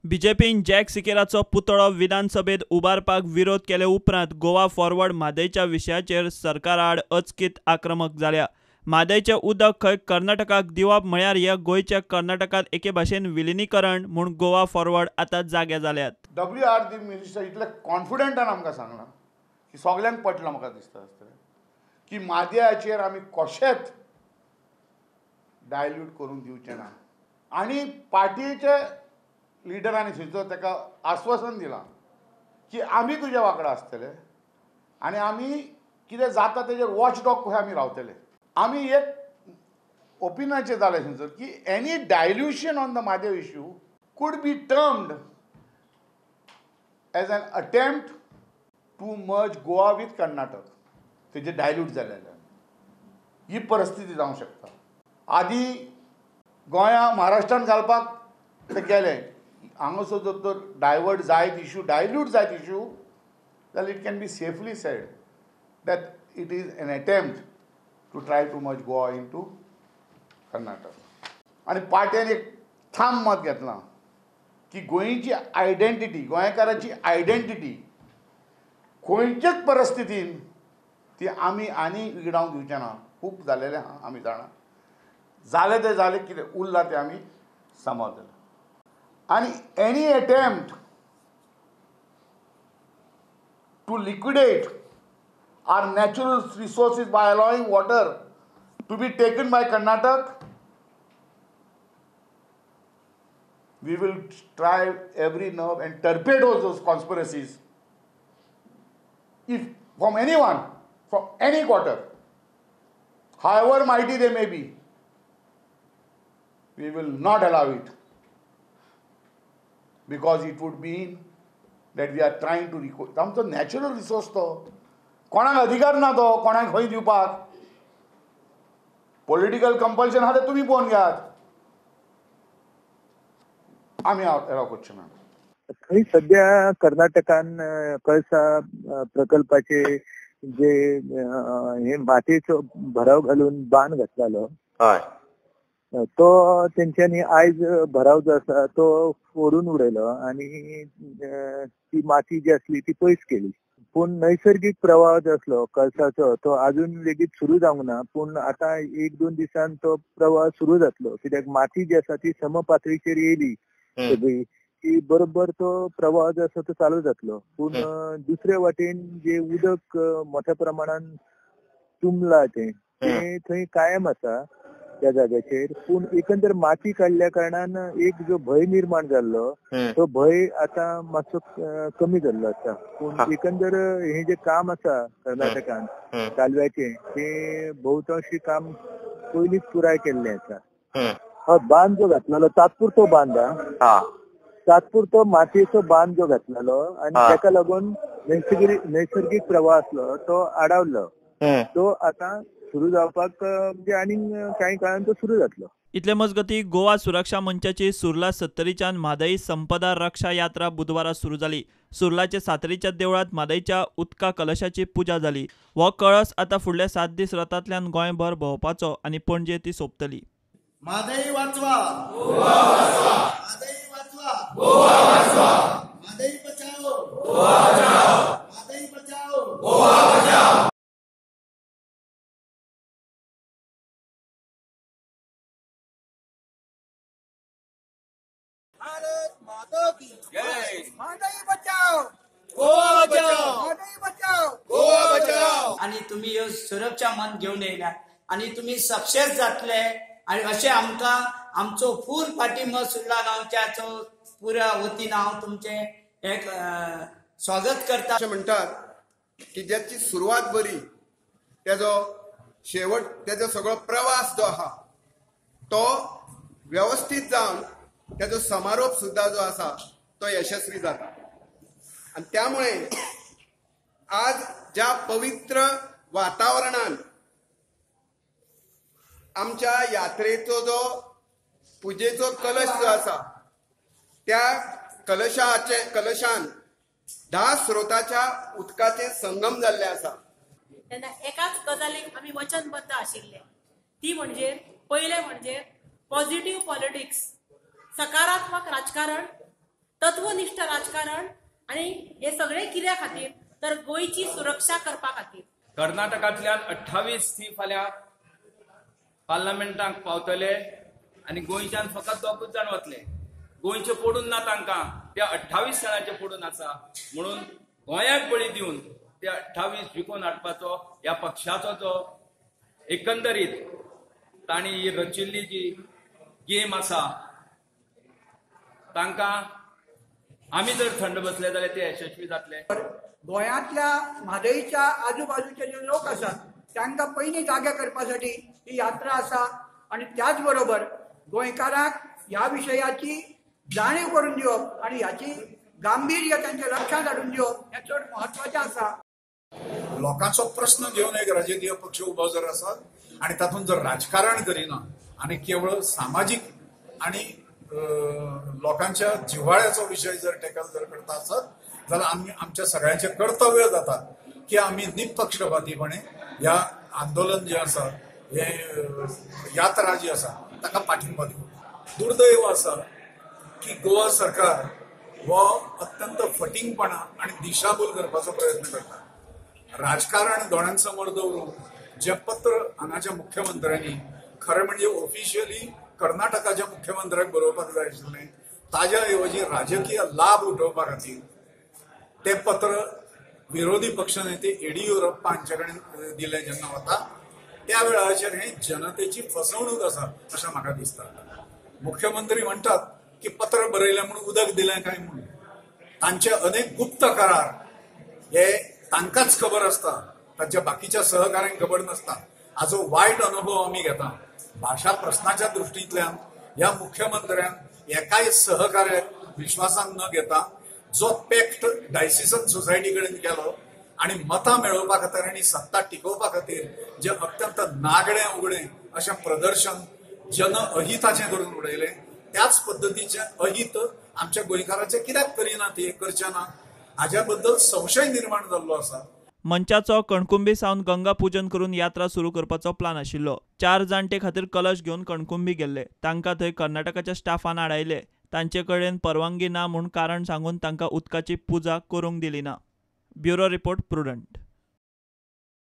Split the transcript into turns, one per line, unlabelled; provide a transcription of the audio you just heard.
बीजेपीन jack सिकेराचो पुतळो विधानसभेत उबारपाक विरोध केले उपरांत गोवा फॉरवर्ड म्हादयच्या विशयाचेर सरकाराआड अचकीत आक्रमक जाल्या. म्हादयचें उदक खंय कर्नाटकाक दिवप म्हळ्यार ह्या गोंयच्या कर्नाटकांत एके भाशेन विलिनीकरण म्हूण गोवा फॉरवर्ड आतां जागे जाल्यात.
डब्ल्यू आर डी मिनिस्टर इतले कॉन्फिडंटान आमकां सांगलां की सगल्यांक पटलां म्हाका दिसता आसतलें की म्हादयाचेर आमी कशेंच डायल्यूट करूंक दिवचें ना आनी पार्टीचे लिडरांनी थंयचो ताका आस्वासन दिलां की आमी तुज्या वांगडा आसतले आनी आमी कितें जाता तेजेर वॉच डॉग कशें आमी रावतले. आमी एक ओपिनियनाचेर जालें थंयसर की any dilution on the Mhadei issue could be termed as an attempt to merge Goa with Karnataka. तेजेर डायल्यूट जाल्ल्यान ही परिस्थिती जावंक शकता. आदी गोंया महाराष्ट्रान घालपाक ते गेले, हांगासर जर तर डायवर्ट जायत इशू, डायल्यूट जायत इशू जाल्यार it can be safely said that it is an attempt to try to merge Goa into Karnataka. आनी पार्ट्यान एक ठाम मत घेतलां की गोंयची आयडेंटिटी, गोंयकाराची आयडेंटिटी खंयचेच परिस्थितीन ती आमी आनी विगडावंक दिवचे ना. खूब जालेलें आहा, आमी जाणा, जालें तें जालें, कितें उरलां तें आमी सांबाळतले. आनी any attempt to liquidate our natural resources by allowing water to be taken by Karnataka, we will try every nerve and torpedo those conspiracies if from anyone, from any quarter, however mighty they may be, we will not allow it, because it would mean that we are trying to recover. आमचो natural resource तो कोणाक अधिकार ना, तो कोणाक खंय दिवपाक. Political compulsion आहा तें तुमी पळोवन घेयात, आमी एलाव करचे ना.
थंय सद्या कर्नाटकान कळसा प्रकल्पाचे जे हे मातयेचो भराव घालून बांद घातलेलो तो तेंच्यांनी आयज भराव जो आसा तो फोडून उडयलो आनी ती माती जी आसली ती पयस केली. पूण नैसर्गीक प्रवाह जो आसलो कळसाचो तो अजून लेगीत सुरू जावंक ना, पूण आतां एक दोन दिसान तो प्रवाह सुरू जातलो, कित्याक माती जी आसा ती समपातळीचेर येयली सगळी की बरोबर तो प्रवाह जो आसा तो चालू जातलो. पूण दुसरे वाटेन जे उदक मोठ्या प्रमाणान तुंबला तें थंय कायम आसा त्या जाग्याचेर. पूण एकंदर माती काडल्या कारणान एक जो भंय निर्माण जाल्लो तो भंय आतां मातसो कमी जाल्लो आसा. पूण एकंदर हे जे काम आसा कर्नाटकान कालव्याचें तें बहुतांशी काम पयलींच पुराय केल्लें आसा. हय, बांद जो घातलेलो तात्पुरतो बांद, तात्पुरतो मातयेचो बांद जो घातलेलो आनी ताका लागून नैसर्गीक प्रवाह आसलो तो आडावलो, तो आतां सुरू जावपाक म्हणजे आनीक कांय काळान तो सुरू जातलो.
इतले मजगती गोवा सुरक्षा मंचाची सुर्ला सत्तरीच्यान म्हादई संपदा रक्षा यात्रा बुधवारा सुरू जाली. सुर्लाचे सातरीच्या देवळांत म्हादईच्या उदका कलशाची पुजा जाली. हो कळस आतां फुडले 7 दीस रथांतल्यान गोंयभर भोंवपाचो आनी पणजे ती सोंपतली.
म्हादई वाचवा, गोवा वाचवा, म्हादई वाचवा, गोवा वाचवा, म्हादई बचाओ, गोवा बचाओ, म्हादई बचाओ, गोवा बचाओ.
भारत माता की जय. म्हादई बचाओ, गोवा बचाओ, म्हादई बचाओ, गोवा बचाओ.
आणि तुम्ही ह्यो सुरक्षा मन घेवन येयला आणि तुम्ही सक्सेस जातले आणि अशें आमकां आमचो फूल पाठिंबो सुर्ला गांवच्याचो पुऱ्या वतीन हांव तुमचें एक स्वागत करता.
अशें म्हणटात की ज्याची सुरवात बरी तेजो शेवट, तेजो सगळो प्रवास जो आहा तो व्यवस्थीत जावन त्याचो समारोप सुद्धा जो आसा तो यशस्वी जाता. आणि त्यामुळे आज ज्या पवित्र वातावरणान आमच्या यात्रेचो जो पुजेचो कलश जो आसा त्या कलशान 10 स्रोताच्या उदकाचे संगम जाल्ले आसा.
तेन्ना एकाच गजालीक आमी वचनबद्ध आशिल्ले, ती म्हणजे पयलें म्हणजे पॉझिटिव्ह पॉलिटिक्स, सकारात्मक राजकारण, तत्वनिश्ठ राजकारण आनी हे सगळे कित्या खातीर तर गोंयची सुरक्षा करपा खातीर.
कर्नाटकांतल्यान 28 सी फाल्यां पार्लमेंटाक पावतले आनी गोंयच्यान फकत 2 जाण वतले. गोंयचे पडून ना तांकां, त्या 28 जाणांचे पडून आसा. म्हणून गोंयाक बळी दिवन ते 28 जिखून हाडपाचो ह्या पक्षाचो जो एकंदरीत तांणी ही रचिल्ली जी गेम आसा तांकां आमी जर थंड बसले जाल्यार ते यशस्वी जातले.
गोंयांतल्या म्हादईच्या आजूबाजूचे जे लोक आसात तांकां पयलीं जागे करपासाठी ही यात्रा आसा आनी त्याच बरोबर गोंयकारांक ह्या विशयाची जाणीव करून दिवप आनी ह्याची गांभीर्य तांच्या लक्षांत हाडून दिवप हें चड म्हत्वाचें आसा.
लोकांचो प्रश्न घेवन एक राजकीय पक्ष उबो जर आसा आनी तातूंत जर राजकारण करिना आनी केवळ सामाजीक आनी लोकांच्या जिव्हाळ्याचो विशय जर टॅकल जर करता आसत जाल्यार आमी आमच्या सगळ्यांचें कर्तव्य जाता की आमी निपक्षपातीपणे ह्या आंदोलन जें आसा हे यात्रा जी आसा ताका पाठिंबो दिवप. दुर्दैव आसा की गोवा सरकार हो अत्यंत फटींगपणा आनी दिशाभूल करपाचो प्रयत्न करता. राजकारण दोळ्यांसमोर दवरून जे पत्र हांगाच्या मुख्यमंत्र्यांनी खरें म्हणजे ऑफिशियली कर्नाटकाच्या मुख्यमंत्र्याक बरोवपाक जाय आशिल्लें ताज्या ऐवजी राजकीय लाभ उठोवपा खातीर तें पत्र विरोधी पक्षनेते येडियुरप्पा हांचे कडेन दिलें जेन्ना वता त्या वेळाचेर हें जनतेची फसवणूक आसा अशें म्हाका दिसता. मुख्यमंत्री म्हणटात की पत्र बरयलें म्हणून उदक दिलें काय म्हणून, तांचे अनेक गुप्त करार हे तांकांच खबर आसता, तांच्या बाकीच्या सहकाऱ्यांक खबर नासता. हाचो वायट अनुभव आमी घेता. भाशा प्रश्नाच्या दृश्टींतल्यान ह्या मुख्यमंत्र्यान एकाय सहकार्याक विश्वासान न घेता जो पॅक्ट डायसिसन सोसायटी कडेन केलो आनी मतां मेळोवपा खातीर आनी सत्ता टिकोवपा खातीर जे अत्यंत नागडें उगडें अशें प्रदर्शन जन अहिताचें करून उडयलें त्याच पद्दतीचें अहित आमच्या गोंयकाराचें कित्याक करिना ते करचें ना हाज्या बद्दल संशय निर्माण जाल्लो आसा.
मंचाचो कणकुंबी सावन गंगा पूजन करून यात्रा सुरू करपाचो प्लान आशिल्लो. 4 जाणटे खातीर कलश घेवन कणकुंबी गेल्ले. तांकां थंय कर्नाटकाच्या स्टाफान आडायले. तांचे कडेन परवानगी ना म्हूण कारण सांगून तांकां उदकाची पुजा करूंक दिली ना. Bureau report, Prudent.